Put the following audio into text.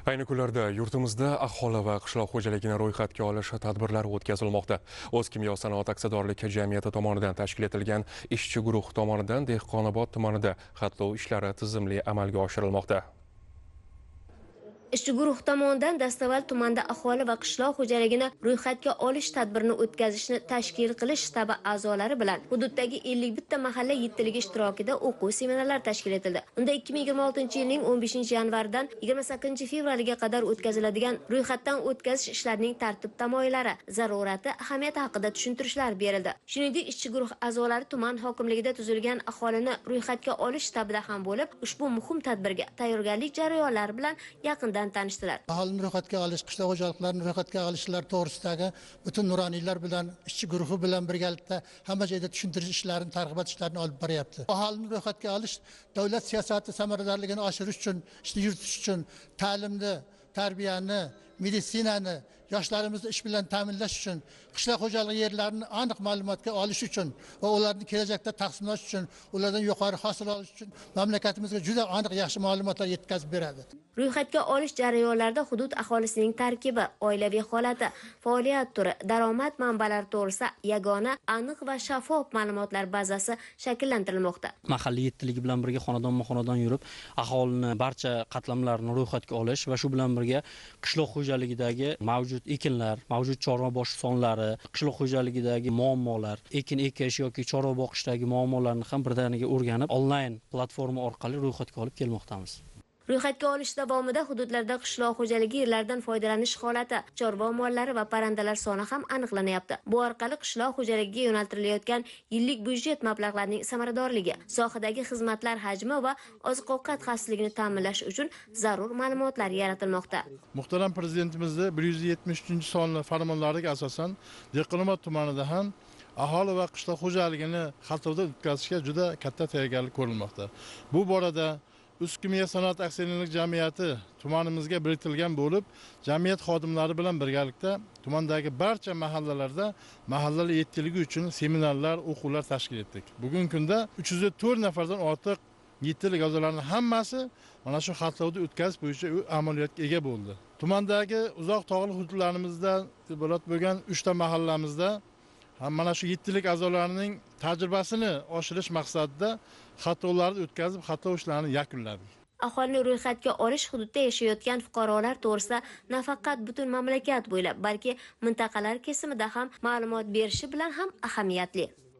Ayni kunlarda yurtimizda aholi va qishloq xo'jaligini ro'yxatga olish tadbirlari o'tkazilmoqda. O'zkimyo sanoat aksiyadorlik jamiyati tomonidan tashkil etilgan ishchi guruh tomonidan Dehqonobod tumanida xatlov ishlari tizimli amalga oshirilmoqda. Ishchi guruh tomonidan dastavval tumanda aholi va qishloq xo'jaligini ro'yxatga olish tadbirini o'tkazishni tashkil qilish shtabi a'zolari bilan hududdagi 51 ta mahalla yettiligi ishtirokida o'quv seminarlar tashkil etildi. Unda 2026-yilning 15-yanvaridan 28-fevraliga qadar o'tkaziladigan ro'yxatdan o'tkazish ishlarining tartib tamoyillari, zarurati, ahamiyati haqida tushuntirishlar berildi. Shuningdek, ishchi guruh a'zolari tuman hokimligida tuzilgan aholini ro'yxatga olish shtabida ham bo'lib, ushbu muhim tadbirga tayyorgarlik jarayonlari bilan yaqindan tanishdilar. Aholini ro'yxatga olish, qishloq xo'jaliklarini ro'yxatga olishlar to'g'risidagi butun nuroniylar bilan, ishchi guruhi bilan birgalikda hamma joyda tushuntirish ishlarini, targ'ibot ishlarini olib boryapti. Aholini ro'yxatga olish davlat siyosati samaradorligini oshirish uchun, ishni yuritish uchun, ta'limni, tarbiyani, meditsinani, yoshlarimizni ish bilan ta'minlash uchun, qishloq xo'jaligi yerlarini aniq ma'lumotga olish uchun va ularni kelajakda taqsimlash uchun, ulardan yuqori hosil olish uchun mamlakatimizga juda aniq yaxshi ma'lumotlar yetkazib beradi. Ro'yxatga olish jarayonlarida hudud aholisining tarkibi, oilaviy holati, faoliyat turi, daromad manbalari to'g'risida yagona, aniq va shaffof ma'lumotlar bazasi shakllantirilmoqda. Mahalla yettiligi bilan birga xonadonma-xonadon yurib, aholini barcha qatlamlarini ro'yxatga olish va shu bilan birga qishloq xo'jaligidagi mavjud ekinlar, mavjud chorva bosh sonlari, qishloq xo'jaligidagi muammolar, ekin ekish yoki chorva boqishdagi muammolarni ham birdaniga o'rganib, onlayn platforma orqali ro'yxatga olib kelmoqdamiz. Ro'yxatga olish davomida hududlarda qishloq xo'jaligi yerlaridan foydalanish holati, chorva mollari va parrandalar soni ham aniqlanyapti. Bu orqali qishloq xo'jaligiga yo'naltirilayotgan yillik byudjet mablag'larining samaradorligi, sohadagi xizmatlar hajmi va oziq-ovqat xavfsizligini ta'minlash uchun zarur ma'lumotlar yaratilmoqda. Muhtaram Prezidentimizning 173-sonli farmonlariga asosan Dehqonobod tumanida ham aholi va qishloq xo'jaligini xatlovdan o'tkazishga juda katta tayyorgarlik ko'rilmoqda. Bu borada O'zkimyo sanoat aksiyadorlik jamiyati tumanimizga biriktirilgan bo'lib, jamiyat xodimlari bilan birgalikda tumandagi barcha mahallalarda mahallalar yettiligi uchun seminarlar, o'quvlar tashkil etdik. Bugungi kunda 304 nafardan ortiq yettilik a'zolarining hammasi mana shu xatlovni o'tkazish bo'yicha amaliyotga ega bo'ldi. Tumandagi uzoq tog'li hududlarimizdan iborat bo'lgan 3 ta mahallamizda ham mana shu yettilik a'zolarining tajribasini oshirish maqsadida xatlovlarni o'tkazib, xatlov ishlarini yakunladik. Aholini ro'yxatga olish hududda yashayotgan fuqarolar to'g'risida nafaqat butun mamlakat bo'ylab, balki mintaqalar kesimida ham ma'lumot berishi bilan ham ahamiyatli.